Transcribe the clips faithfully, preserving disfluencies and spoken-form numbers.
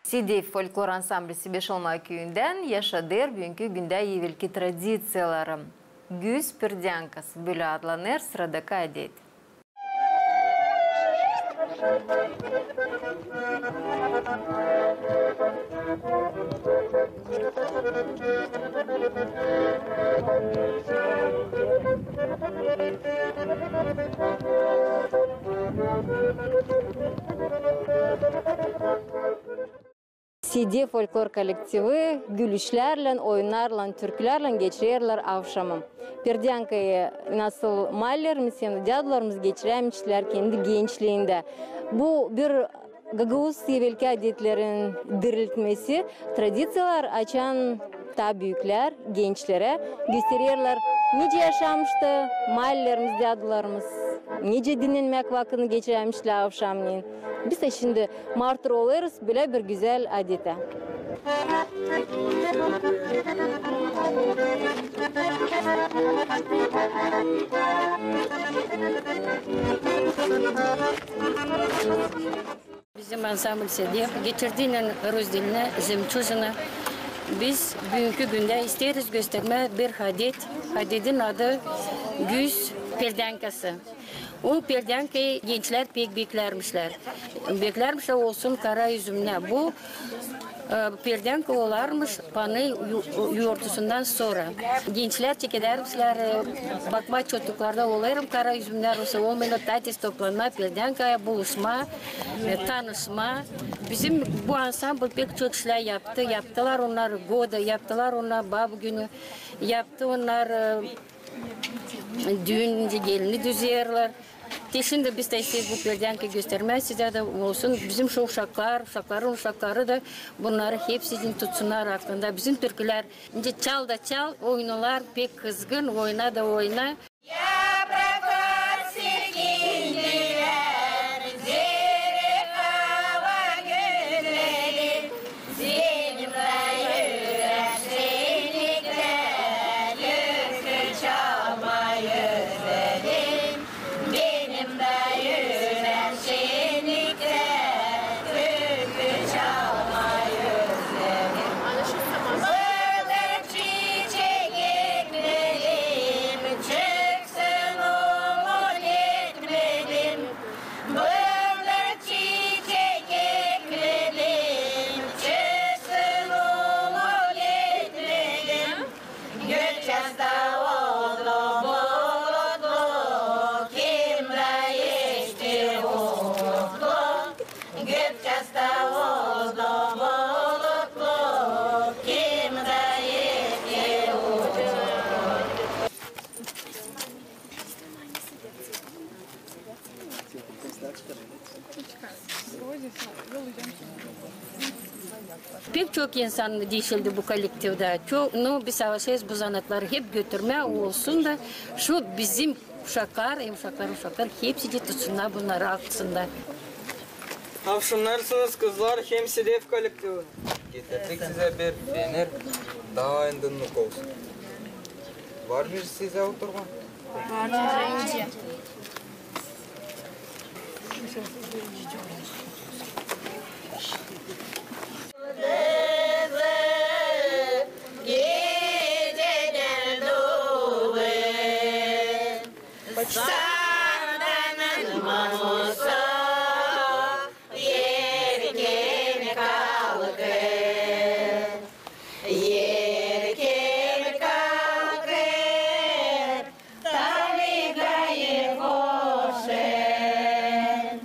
Sidef folklor ansamblisi Beşolma küüyündän yaşadêr büünkü gündä evelki tradiţiyaları. Güz perdänkası, bölä adlanêr sıradakı adet. Sidef folklor kollektivi gülüşlärlän, oyunnarlan, türkülärlän geçirerlär avşamı. Perdänkayı nasıl maallerimiz hem dä dädularımız geçirärmişlär kendi gençliindä. Bu bir gagauz evelki adetlerin diriltmesi, tradiţiyalar, açan taa büüklär gençlerä göstererlär, nicä yaşamıştı maallerimiz, dädularımız, nicä dinnenmäk vakıdını geçirärmişlär avşamneyin. Biz dä şindi martur olêrız bölä bir gözäl adetä. Bizim ansambl Sidef, geçirdiynän Ruzdelinä, Žemçužina, biz büünkü gündä isteeriz göstermää bir adet. Adetin adı Güz perdänkası. O perdänkayı gençlär pek beklärmişlär. Beklärmişlär olsun kara üzümnä. Bu, e, perdänka olarmış panı yu-, yortusundan sora. Gençlär çekedärmişlär, e, bakmaa çottuklarda olêr mı kara üzümnär, osa olmayêr, tatis toplanmaa, perdänkaya buluşmaa, e, tanışmaa. Bizim bu ansambl pek çok işlär yaptı. Yaptılar onnar goda, yaptılar onnar bab günü, yaptı onnar, e, düün, nicä gelini düzerlär. Te şindi biz dä isteeriz bu perdänkayı göstermää sizä dä olsun. Bizim şu uşaklar, uşakların uşakları da bunnarı hepsicin tutsunnar aklında. Bizim türkülär, nicä çal da çal, oynalar pek kızgın, oyna da oyna. Yapraklar silkindilär, zerek hava gözledim. Benim dä ürääm şenniktä, türkü çalmaa özledim. Benim dä ürääm şenniktä, türkü çalmaa özledim. Bıldır çiçek ekledim, çıksın umut etmedim. Bıldır çiçek ekledim, çıksın umut etmedim. Gök çatta oldu bulutlu, kim dä eşitti umutlu. Gök çatta oldu bulutlu, kim dä eşitti umutlu. Pek çok insan diişildi bu kollektivdä. Çok, nu, biz savaşêrız bu zanaatları hep götürmää, olsun da şu bizim uşaklar, hem uşaklar, uşaklar hepsi dä tutsunnar bunnarı aklısında. Avşamnarsınız, kızlar, hem Sidef kollektivi. Getirdik sizä bir fener, taa aydınlık olsun. Var bir sizä oturmaa? Gecedän duvur, saranın mamusu, erken kalkêr, erken kalkêr, taligayı koşêr.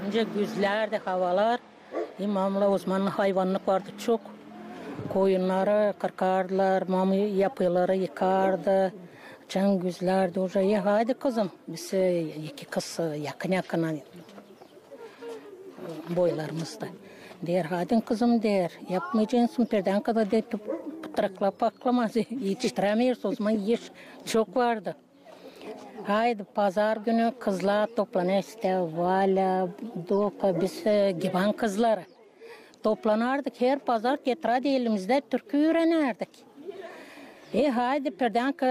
Nicä gözlärdi havalar. E, mamula o zaman hayvannık vardı çok. Koyunnarı kırkardılar, mamı yapıları yıkardı. Açan gözlärdi uje. E, haydi kızım, biz, e, iki kız, e, yakın-yakın, ani boylarımızda. Deer, haydi kızım, deer, yapmaycêksın, perdankada, deer, pıtrakla paklama, etiştirämeeriz, o zaman iş çok vardı. Haydi, pazar günü kızlar toplanêr, işte, Valä, Doka, biz, e, Giban kızları. Toplanardık, her pazar tetrad elimizdä türkü üürenärdik. E, haydi, perdanka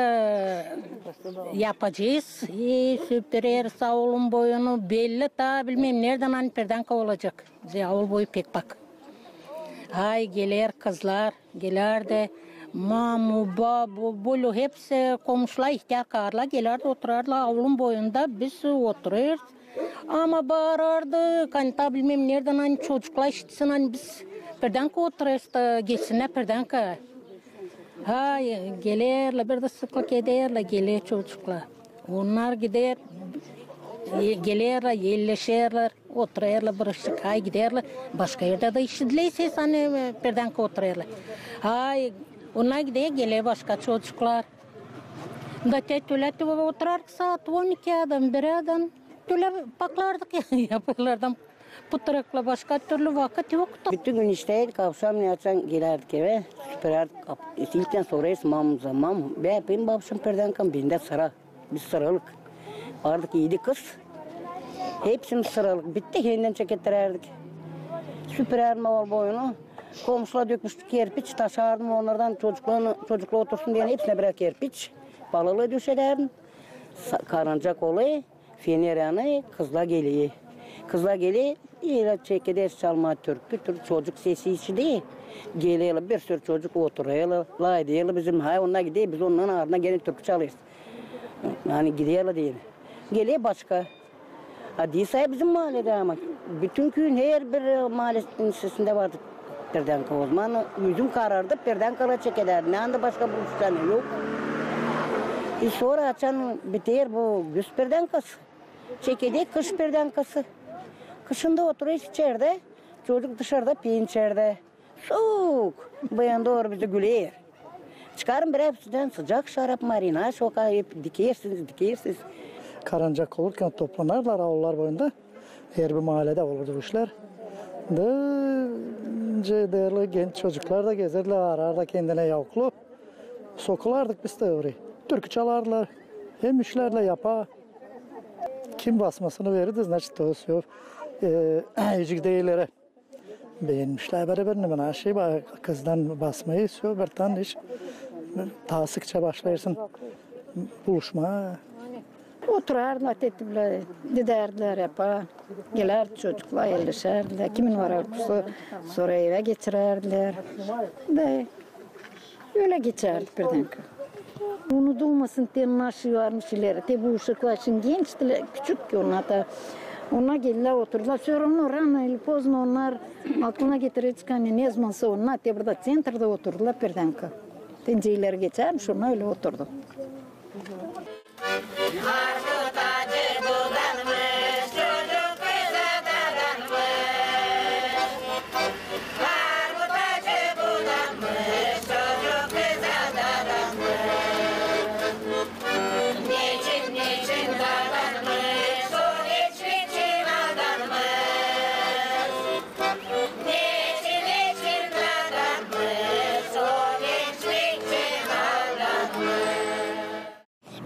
yapacez, e, süpüreriz aulun boyunu, belli, taa bilmäm neredän ani perdanka olacek. Bizä aul boyu pek bak. Ay, geler kızlar, gelärdä mamu, babu, bulu, hepsi komuşlar, ihtär karılar gelärdä, oturardılar aulun boyunda, biz oturêrız. Ama baarardık, ani taa bilmäm neredän, ani çocuklar işitsin, ani biz perdanka oturêrız, da gelsinnär perdanka. Ay, gelerlär, bir dä sıklık ederlär, geler çocuklar. Onnar gider, e, gelerlär, elleşerlär, oturêrlar bir ışık, ay giderlär. Başka erdä dä işidilä ses, ani, e, perdanka oturêrlar. Ay, onnar gider, geler başka çocuklar. Da te tölä oturardık saat on ikiyädän, biriyädän. Tölä paklardık ya, yapılardan. Pıtrakla başka türlü vakıt yoktu. Bütün gün işteydik, avşam ne açan gelärdik evä, süpürärdik. İlktän sorêrız mamumuza: "Mam, bän yapayım babuşum perdankam?" Bendä sıra. Biz sıralık. Vardık edi kız. Hepsimiz sıralık. Bitti, endän çekettärärdik. Süpürärdim aul boyunu. Komuşular dökmüştü kerpiç, taşardım onnardan, çocuklar, çocuklar otursun deyni hepsinä birär kerpiç. Palalı döşedärdim. Sa-, karınca kolêr, fener yanêr, kızlar geler. Kızlar geler, elä çekeder çalmaa türkü, türkü, çocuk sesi işider. Gelerlär, bir sürü çocuk oturêrlar, lafedêrlär bizim, hay onnar gider, biz onnarın ardına genä türkü çalêrız. Ani giderlär deyni. Geler başka. A diil sade bizim maaledä, ama bütün küüyün herbir, e, maalenin sesindä vardı perdanka. O zaman üzüm karardı, perdankalar çekedärdi. Ne anda başka buluşan yok. E, sora açan biter bu güz perdankası, çekedäk kış perdankası. Kışın da oturêrız içerdä, çocuk dışarda, peyin içerdä. Suuk. Bän dooru bizi güler. Çıkarın birär sizä sıcak şarap, marina, şoka hep dikersiniz, dikersiniz. Karınca kolurkan toplanarlar aullar boyunda. Herbir maaledä olurdu bu işlär. Da, nicä deerlär, genç çocuklar da gezerdilär, arardılar kendinä yauklu. Sokulardık biz dä orayı. Türkü çalardılar. Hem işlärlär yapaa. Kim basmasını verirdi, значит, o, e, ecik deerlere. Beenmişlär biri-birini, bana şey, ba-, kızdan basmayı istiyor, bir tane iş. Taa sıkça başlêêrsın buluşmaa. Oturardılar, tetibler, didärdilär yapaa. Gelärdi çocuklar, elleşärdilär. Kimin var korkusu, sora evä geçirärdilär. Da ölä geçärdi perdanka. Unudulmasın te naşı varmış ileri. Te bu uşaklar şindi gençtilär, küçük ki onnar da. Onnar geldilär, oturdular. Всё равно, рано или поздно onnar aklına getirecek, ani ne zamansa onnar te burada ţentrda oturdular perdanka. Te nicä ileri geçärmiş, onnar ölä oturdu.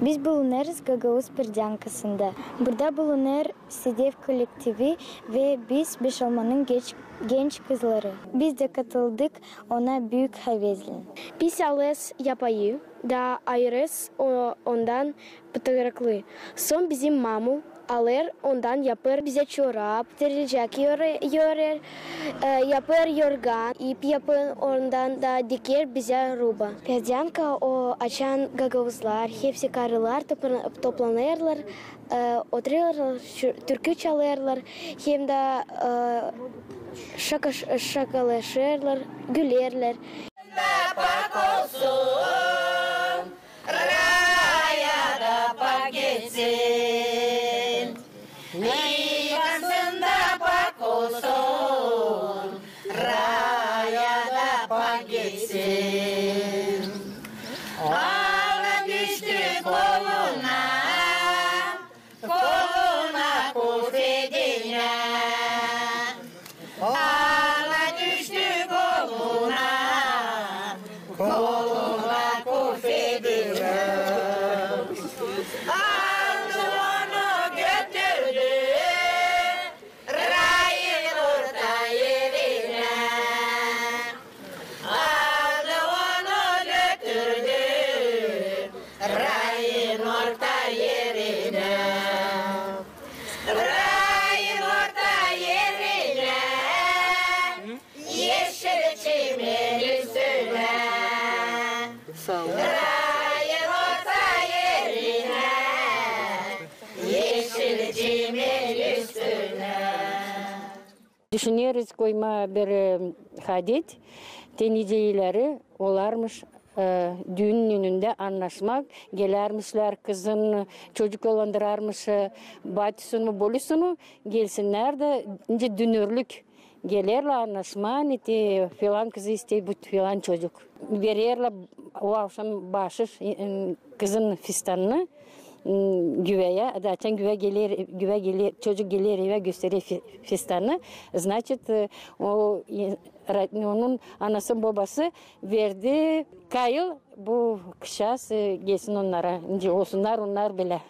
Biz bulunêrız Gagauz Perdânkasında. Burada bulunêr Sedef kollektivi ve biz Beşalmanın genç, genç kızları. Biz dä katıldık ona büük havezlän. Biz alêrız yapayı da ayırêrız o-, ondan pıtıraklı. Son bizim mamu alêr, ondan yapêr bizä çorap, terlecek yore-, yorer, e, yapêr yorgan, ip yapêr, ondan da diker bizä ruba. Perdânka o, açan gagauzlar, hepsi karılar topla-, toplanêrlar, e, oturêrlar, şu-, türkü çalêrlar, hem dä, e, şaka-, şakalaşêrlar, gülerlär. Kapak olsun. etsin. Yıkansın da pak olsun, raya da pak geçsin. Ala düştü koluna, koluna kofedinä. Ala düştü koluna, koluna kofedinä. Aldı onu götürdü rayın orta erinä. Aldı onu götürdü rayın orta erinä. Rayın orta erinä, eşil çimen üstünä. Sağ ol. Rayın orta erinä, eşil çimen üstünä. Düşüneriz koymaa bir, e, adet, te nicä ileri olarmış, e, düünnün önündä annaşmak, gelärmişlär kızın, çocuk yollandırarmış, e, batisunu, bolusunu, gelsinnär dä, nicä dünürlük gelerlär annaşmaa, ani te filan kızı istey bu filan çocuk. Vererlär o avşam baaşış, e, e, kızın fistanını, m, güveyä, da açan güvä geler, güvä geler, çocuk geler evä, gösterer fi-, fistanını. Значит, e, o, e, ra-, onun anası, bobası verdi kayıl bu kızçaaz, e, gelsin onnara, nicä olsunnar onnar bilä.